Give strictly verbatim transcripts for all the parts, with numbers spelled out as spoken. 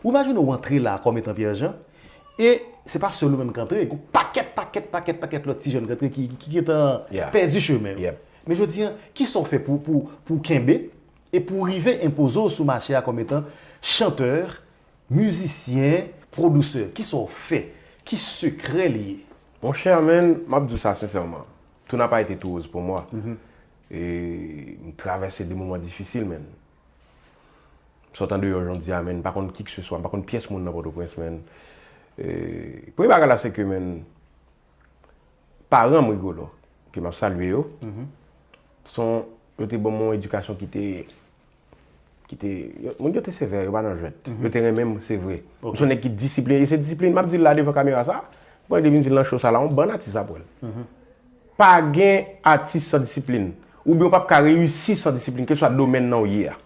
Ou imajine w antre la kòm etan Pierre Jean, e se pa sèl ou menm k antre, gen pakèt, pakèt, pakèt, pakèt lòt ti jèn k antre ki, ki, ki gentan pèdi chemen yo. Men jodi a, kisa w fè pou, pou, pou w kenbe e pou w rive enpoze w sou mache a kòm etan chantè, mizisyen, pwodisè? Kisa w fè? Ki sekrè li ye? Monchè, man, m ap di w sa sensèman. Tout n'a pas été tout rose pour moi. E m travèse de moman difisil, man. Sot andeyò jan w di a, man, m pa konn ki k se swa, m pa konn pyès moun nan Pòtoprens, man. E, premye bagay la, se ke, man, paran m Rigolo, ke m ap salye yo, se yon, yo te ban m yon edikasyon ki te, ki te, yo, moun yo te sevè, yo pa nan jwèt. Yo te renmen m, se vre. M se yon nèg ki disiplinen, e se disiplin, m ap di l la devan kamera sa, m pral vin di l nan show sa la, yon bann atis ap wè l. Pa gen atis san disiplin. Oubyen w p ap ka reyisi san disiplin, kèlkeswa domèn nan w ye a.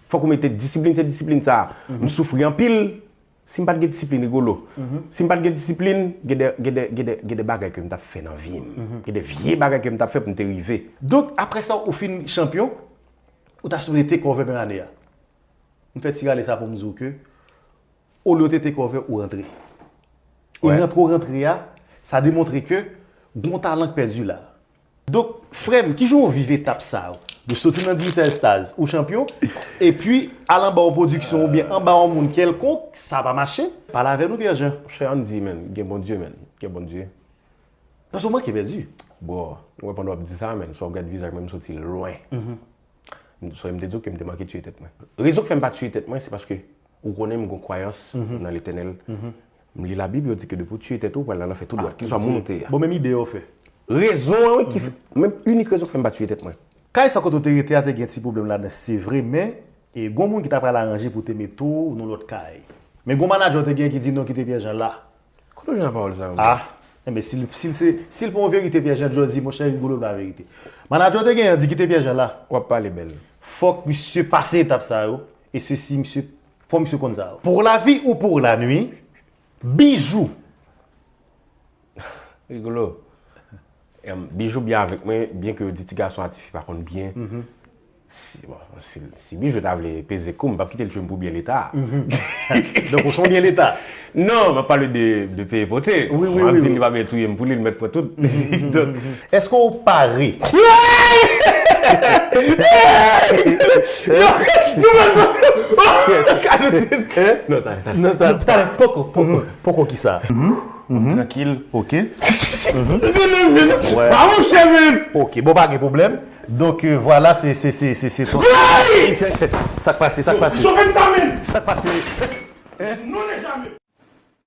Fòk ou mete disiplin, se disiplin sa. M soufri anpil si m pa t gen disiplin, Rigolo. Si m pa t gen disiplin, gen de, gen de, gen de, gen de bagay ke m t ap fè nan vi m. Gen de vye bagay ke m t ap fè pou m te rive. Donk, apre sa, ou fin chanpyon, ou ta sipoze take over menm ane a. M fè ti rale sa pou m di w ke, olye w te take over, ou rantre. E rantre w rantre a, sa demontre ke gon talan k pèdi la. Donk, frè m, kijan w viv etap sa yo? De soti nan Digicel Stars, ou chanpyon, epi al anba yon pwodiksyon oubyen anba yon moun kèlkonk, sa pa mache? Pale avè nou, Pierre Jean. Monchè, ann di, man, gen Bondye, man, gen Bondye. Paske w manke pèdi. Bro, ou wè pandan w ap di sa, man, sa w gad vizaj mwen, m soti lwen. M, sou m te di w ke m te manke tiye tèt mwen. Rezon k fè m pa tiye tèt mwen, se paske ou konnen m gon kwayans nan Letènèl. M li Labib, yo di ke depi w tiye tèt ou, ou pral nan lanfè tou dwat, keswa moun ou te ye a. Bon, menm ide yo fè. Rezon an, wi, ki fè, menm inik rezon k fè m pa tiye tèt mwen. Kay sa kote w te rete a te gen ti pwoblèm ladan, se vre, men, e, gon moun ki ta pral aranje pou te mete w nan lòt kay. Men gon manadjè w te gen ki di non, kite Pierre Jean la. Kote w jwenn pawòl sa yo? Ah, enben, si l, si l se, si l pa yon verite, Pierre Jean Jodi, monchè, Rigolo pa verite. Manadjè w te gen an di kite Pierre Jean la. W ap pale bèl. Fòk misye pase etap sa yo, e sesi, misye, fò misye konn sa yo. Pour la vie ou pour la nuit, Bijou. Rigolo. Em, Bijou byen avèk mwen, byen ke yo di ti gason a ti fi pa konn byen. Si, bon, si, si Bijou ta vle peze kou m, m p ap kite l tchwe m pou byen leta. Donk, ou se yon byen leta? Non, m ap pale de, de peye pote. Wi, wi, wi. M ap di m li pa byen touye m pou li, l mèt pran tout. Donk, èske w pare? Yo, yo, yo, non, talè, talè. Non, talè, poko, poko. Poko kisa? Trankil. Ok. Pa monchè, men. Ok, bon, pa gen pwoblèm. Donk, euh, vwala, se, se, se, se, se ton. Sa k pase, sa k pase? Sove m sa, men. Sa k pase? Non, ne jamè.